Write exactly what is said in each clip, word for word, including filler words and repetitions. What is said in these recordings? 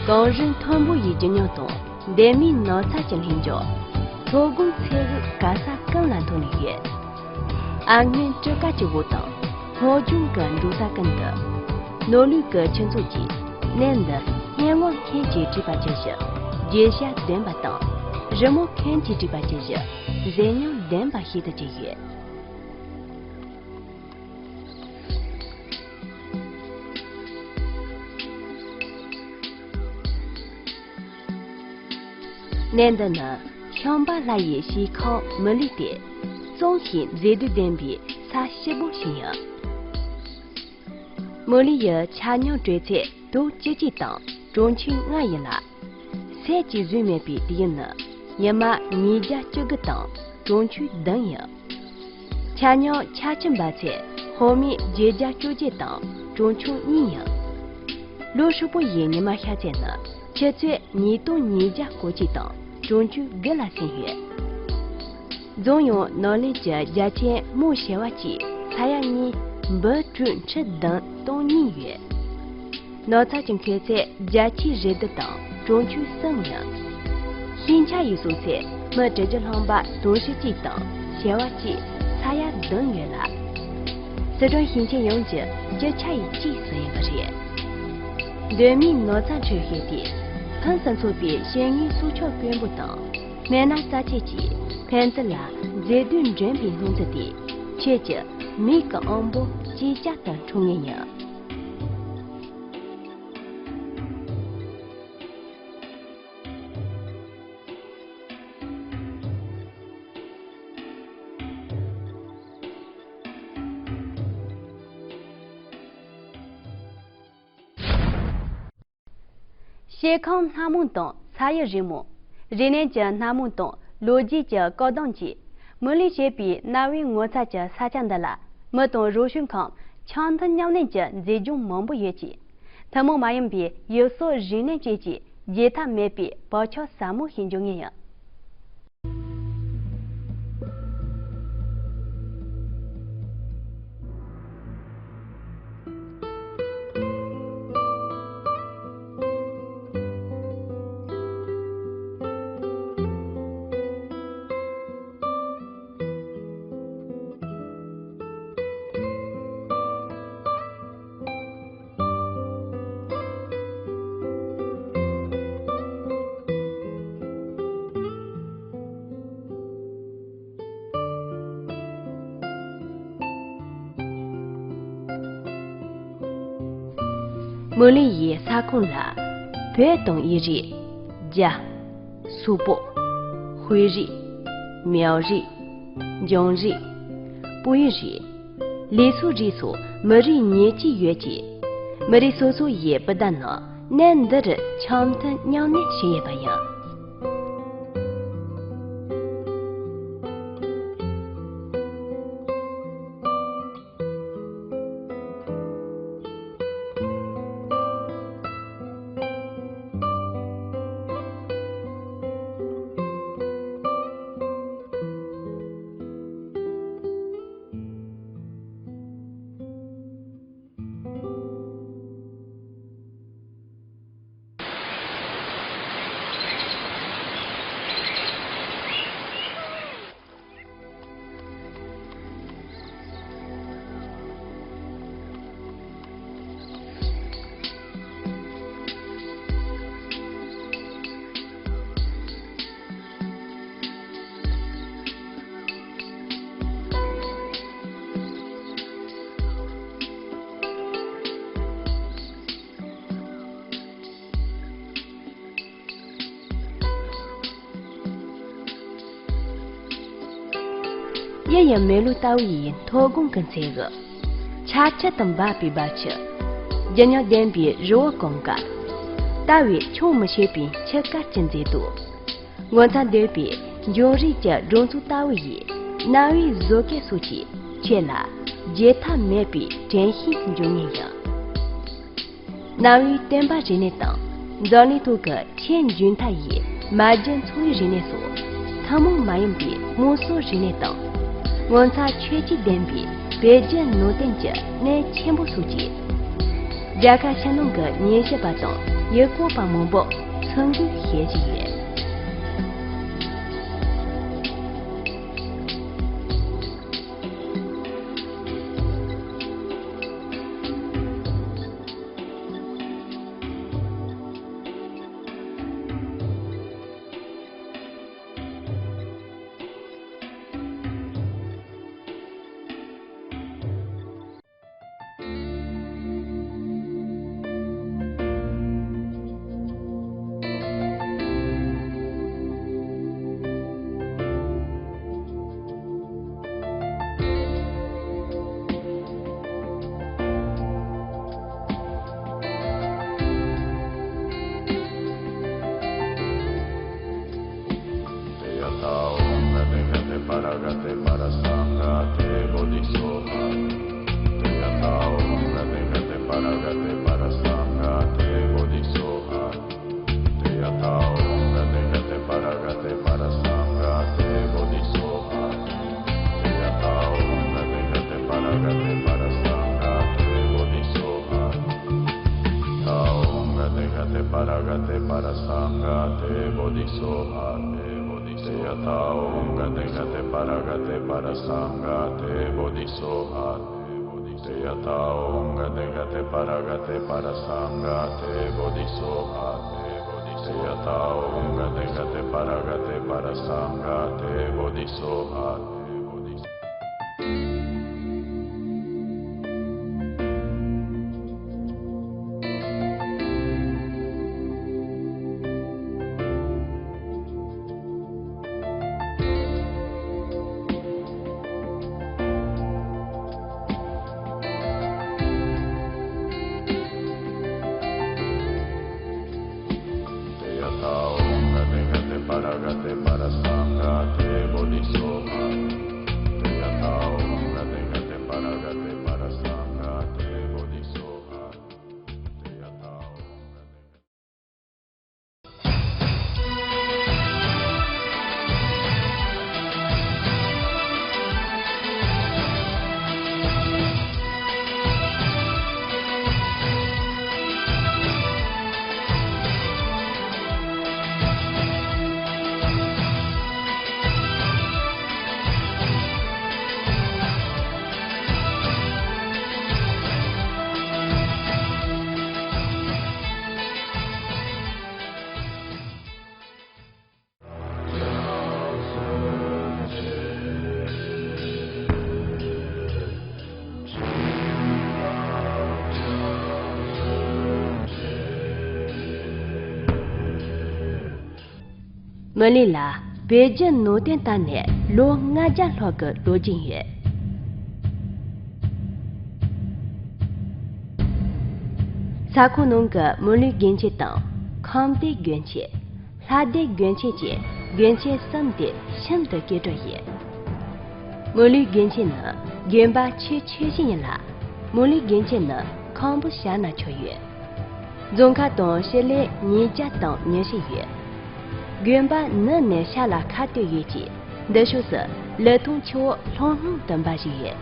ལུང་རིན་མཐོན་པོ་ཡི་ལྗིད་མྱོང་དང་ལྡན་མིན་ནགས་ཚལ་གྱི་ལྷིང་འཇགས། མཚོ་སྒོ་མཚེའུ་ག་ས་གང་ལ་འཐོར་ནས་ཡོད། ཨ་སྔོན་སྤྲི་དཀར་གྱི་འོད་དང་སྔོ་ལྗང་གི་འབྲོག་ས་ཀུན་ཏུ། ནོར་ལུག་གི་ཁྱུ་ཚོགས་ཀྱིས་གནས་འདི་སྙན་ངག་མཁན་གྱིས་བྲིས་པ་ཇི་བཞིན་རྒྱས་བཤད་ལྡན་པ་དང་། རི་མོ་མཁན་གྱིས་བྲིས་པ་ཇི་བཞིན་མཛེས་ཉམས་ལྡན་པ་ཤེས་སུ་བཅུག་ཡོད། གནས་འདི་ནི་ཤམ་བྷ་ལ་ཡི་ཞིང་ཁམས་མི་ལུས་ཏེ། གཙང་ཞིང་མཛེས་སྡུག་ལྡན་པའི་ས་སྐྱིད་པོ་ཞིག་ཡིན། མི་ལུས་ཡི་ཆ་སྙོམས་དྲོད་ཚད་དོན་བཅུ་གཅིག་དང་གྲོང་ཆོད་ལྔ་ཡིན་ལ། ཟས་ཀྱི་ཟོས་མེད་པའི་དུས་ཡུན་ནི་ཉི་མ་ཉིས་བརྒྱ་བཅུ་དགུ་དང་གྲོང་ཆོད་བདུན་ཡིན། ཆ་སྙོམས་ཆར་ཆུ་འབབ་ཚད་དཔག་མེད་བརྒྱད་བརྒྱ་བཅོ་བརྒྱད་དང་གྲོང་ཆོད་གཉིས་ཡིན། ལོ་ཧྲིལ་པོ་ཡི་ཉི་མ་ཤར་ཚད་ནི་ཆུ་ཚོད་ཉིས་སྟོང་ཉིས་བརྒྱ་གོ་གཅིག་དང་གྲོང་ཆོད་དགུ་ལ་ཟིན་ཡོད། རྫོང་ཡང་ནོར་ལེན་གྱི་རྒྱ་ཆེན་མོ་བྱེ་བ་གཅིག་ས་ཡ་གཉིས་འབུམ་དྲུག་ཁྲི་བདུན་སྟོང་གཉིས་ཡོད། ནགས་ཚལ་གྱི་མཁོ་ཚད་བརྒྱ་ཆའི་རེ་བདུན་དང་གྲོང་ཆོད་གསུམ་ཡིན། ཤིང་ཆ་ཡི་གསོག་ཚད་མི་གྲུ་བཞི་ལྷག་པ་དོ་ཞི་གཅིག་དང་བྱེ་བ་གཅིག་ས་ཡ་བདུན་ཡོད་ལ། སི་ཁྲོན་ཞིང་ཆེན་ཡོངས་ཀྱི་སྤྱི་ཆ་ཡི་གཅིག་སུ་ཡིན་པ་རེད། གདོད་མའི་ནགས་ཚལ་འཕྲོད་བཞུད་དེ་ཕུན་སུམ་ཚོགས་པའི་ཤིང་ངོས་སྲོག་ཆགས་དཀོན་པོ་དང་སྨན་སྣ་རྩ་ཆེ་གྱིས་ཕན་ཚུན་ལ་མཛེས་སྡུག་འགྲན་པའི་སྣང་ཚུལ་དེ་ཁྱེད་ཀྱི་མིག་གི་དབང་པོ་ཅིག་ཅར་དུ་འཁྲུངས་ངེས་ཡིན། ཤེལ་ཁང་སྣ་མང་དང་ས་ཡི་རི་མོ། རིག་གནས་ཀྱི་སྣ་མང་དང་ལོ་རྒྱུས་ཀྱི་བཀག་སྡོམ་གྱིས་མི་ལུས་བྱེད་པའི་གནའ་བོའི་ངོ་མཚར་གྱི་ས་ཆ་འདི་ལ་མི་དང་རོགས་སྐྱོར་ཁང་འཆམ་མཐུན་མཉམ་གནས་ཀྱི་མཛེས་ལྗོངས་མང་པོ་ཡོད་ཅིང་། ཐུན་མོང་མ་ཡིན་པའི་ཡུལ་སྲོལ་རིག་གནས་བཅས་ཀྱི་བརྗེད་ཐབས་མེད་པའི་བག་ཆགས་ཟབ་མོ་ཞིག་འབྱུང་ངེས་ཡིན། མུ་ལི་ཡི་ས་ཁོངས་ལ་བོད་དང་དབྱིས་རིགས། རྒྱ། སོག་པོ། ཧུའེ་རིགས། མིའོ་རིགས། འཇང་རིགས། སྤོ་ཡུལ་རིགས། ལི་སུ་རིགས་སོགས་མི་རིགས་ཉེར་གཅིག་ཡོད་ཅིང་། མི་རིགས་སོ་སོ་ཡི་སྤུན་ཟླ་རྣམས་གནས་འདི་རུ་འཆམ་མཐུན་མཉམ་གནས་བྱས་ཡོད་པ་ཡིན། གཡུ་ཡི་མེ་ལོང་ལྟ་བུ་ཡི་མཐོ་སྒང་གི་མཚེའུ། ཆར་ཆུ་དང་འབབ་པའི་རྦབ་ཆུ། ལྗིད་ཉམས་ལྡན་པའི་རི་བོ་གངས་དཀར། ལྟ་བས་ཆོག་མི་ཤེས་པའི་ཆུ་དཀར་གྱི་མཛེས་སྡུག། ངོ་མཚར་འདོད་པའི་འབྱུང་རིགས་ཀྱི་སྒྲོམ་ཚུགས་ལྟ་བུ་ཡི་གནའ་བོའི་བཟོ་བཀོད་སོགས་ཀྱིས་ཁྱེད་ལ་བརྗེད་ཐབས་མེད་པའི་དྲན་ཤེས་འབྱུང་ངེས་ཡིན། གནའ་བོའི་བསྟན་པ་རིག་གནས་དང་འཛམ་གླིང་ཐོག་གི་ཆེས་མཇུག་མཐའ་ཡི་མ་བརྗེད་འཚོ་བའི་རིག་གནས་སོགས་ཐུན་མོང་མ་ཡིན་པའི་སྨྲ་བརྗོད་རིག་གནས་དང་། ངོ་མཚར་ཆོས་བརྒྱུད་ལྡན་པའི་བོད་བརྒྱུད་ནང་བསྟན་གྱི་གནས་ཆེན་པོ་སོགས་ཀྱིས། རྒྱལ་ཁབ་ཕྱི་ནང་གི་ཉན་ཞིབ་པ་དང་ ཡུལ་སྐོར་བ་མང་པོ་ཚུར་འགུག་བྱེད་ཀྱི་ཡོད། Te yata om gate gate para gate para sangha te bodhisoha. Te yata om gate gate para gate para sangha te bodhisoha. Te yata om gate gate para gate para sangha te bodhisoha. Te yata om gate gate para gate para sangha te bodhisoha. Te yata om gate gate para gate para sangha te bodhisoha. Te yata om gate gate para gate para sangha te bodhisoha. Te yata om gate gate para gate para sangha te bodhisoha. Te yata om gate gate para gate para sangha te bodhisoha. Te yata om gate gate para gate para sangha te bodhisoha. Te yata om gate gate para gate para sangha te bodhisoha. Te yata om gate མུ་ལི་ལ་བོད་བརྒྱུད་ནང་བསྟན་བཏང་ནས་ལོ་ལྔ་བརྒྱ་ལྷག་གི་ལོ་རྒྱུས་ཡོད། ས་ཁོངས་ནང་གི་མུ་ལི་དགོན་ཆེན་དང་ཁམས་སྡེ་དགོན་ཆེན། ལྷ་སྡེ་དགོན་ཆེན་གྱི་དགོན་ཆེན་གསུམ་དེ་ཤིན་ཏུ་སྐྱེ་འགྲོ་ཡིན། མུ་ལི་དགོན་ཆེན་ནི་དགོན་པ་ཆེས་ཆེ་ཤོས་ཡིན་ལ། མུ་ལི་དགོན་ཆེན་ནི་ཁམ་བུ་ཤ་ན་ཆགས་ཡོད། རྫོང་ཁ་དང་ཕྱི་ལས་ཉིས་བརྒྱ་དང་ཉི་ཤུ་ཡོད། དགོན་པ་ནུབ་ནས་ཤར་ལ་ཁ་གཏད་ཡོད་ཀྱི་འདི་ཕྱོགས་སུ་ལི་ཐང་ཆུ་བོ་ལྷུང་ལྷུང་དུ་འབབ་བཞིན་ཡོད།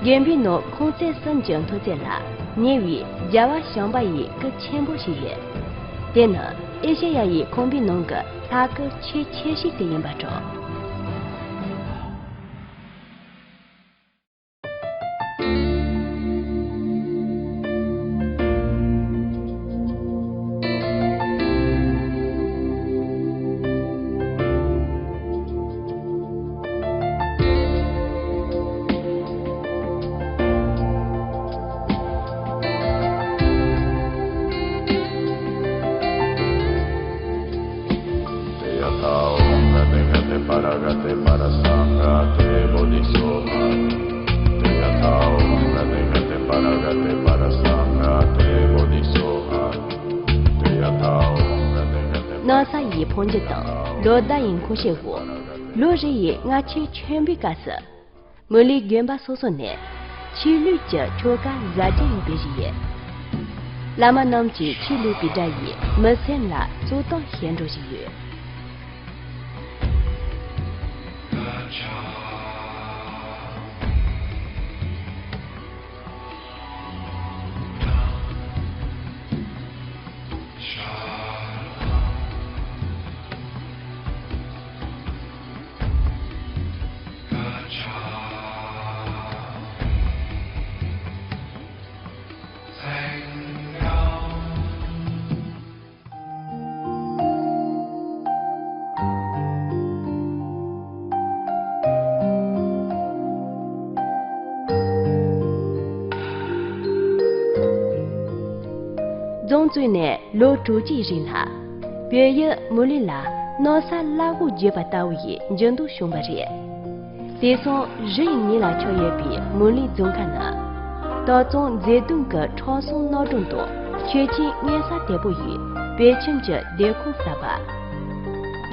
དགོན་པའི་ནང་ཁང་ཚན་གསུམ་གྱི་མཐོ་ཚད་ལ་ཉེ་བའི་རྒྱལ་བ་བྱམས་པ་ཡི་སྐུ་ཆེན་པོ་ཞིག་ཡོད། དེ་ནི་ཨེ་ཤེ་ཡ་ཡི་ཁང་པའི་ནང་གི་ལྷ་སྐུ་ཆེས་ཆེ་ཤོས་དེ་ཡིན་པར་གྲགས། འཕོ་འགྱུར་དང་ལོ་ཟླ་ཡི་འཁོར་ཞེས་འོག་ལོ་རེ་ཡི་སྔ་ཕྱི་ཆེན་པོའི་སྐབས་སུ། མུ་ལི་དགོན་པ་སོ་སོ་ནས་ཆོས་ལུགས་ཀྱི་ཆོ་ག་གཟའ་སྤྱན་ཡོད་པའི་རིགས། བླ་མ་རྣམས་ཀྱིས་ཆོས་ལུགས་པའི་སྒྲ་ཡིས་མི་སེམས་ལ་གསོ་སྟངས་བྱེད་འགྲོ་བཞིན་ཡོད། རྫོང་བཙུགས་ནས་ལོ་དྲུག་ཅུའི་རིང་ལ། བོད་ཡུལ་མུ་ལི་ལ་ནོར་ས་བླ་འོག་བརྗོད་པ་ལྟ་བུ་ཡི་འགྱུར་ལྡོག་བྱུང་བ་རེད། དེང་སང་རི་ཡི་ཉེ་ལ་ཆགས་ཡོད་པའི་མུ་ལི་རྫོང་ཁག་ནི། དྭགས་གཙང་མཛེས་སྡུག་གི་ཁྲོམ་གསུམ་སྣོད་གྲོང་དང་ཆོས་ཁྱིམ་གཉན་ས་དེ་པོ་ཡིས་བོད་ཁྱིམ་གྱི་སྡོད་ཁང་གསར་པ།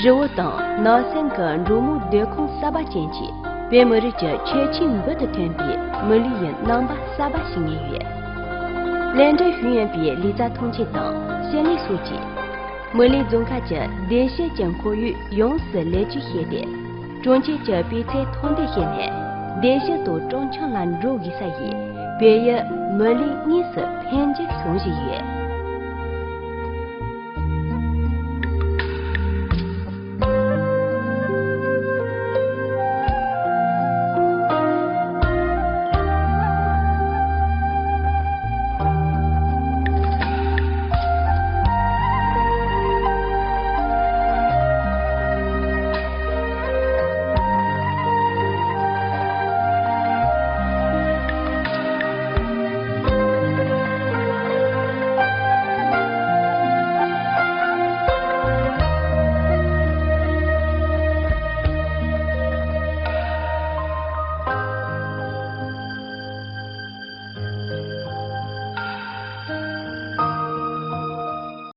རི་བོ་དང་ནགས་གསེབ་ཀྱི་འབྲོག་མོའི་སྡོད་ཁང་གསར་པ་ཅན་གྱིས་བོད་མི་རིགས་ཀྱི་ཁྱད་ཆོས་འབུར་དུ་ཐོན་པའི་མུ་ལི་ཡི་རྣམ་པ་གསར་པ་ཞིག་རྙེད་ཡོད། ལས་འབྲེལ་ཞུ་ཡོད་པའི་ལི་ཙཱ་ཐང་ཆེན་དང་ཤེས་ལེགས་སོགས་ཀྱིས། མུ་ལི་རྫོང་ཁག་གི་སྡེ་བཞི་གྱི་ཁོར་ཡུག་ཡོངས་སུ་ལེགས་བཅོས་བྱས་ཏེ། གྲོང་ཁྱེར་གྱི་སྤུས་ཚད་མཐོར་འདེགས་བྱས་ནས། སྡེ་བཞི་དང་གྲོང་ཆུང་ལ་འགྲོ་དགོས་ས་ཡི་བོད་ཡུལ་མུ་ལི་དངོས་སུ་འཕེལ་འགྱུར་བྱུང་བཞིན་ཡོད།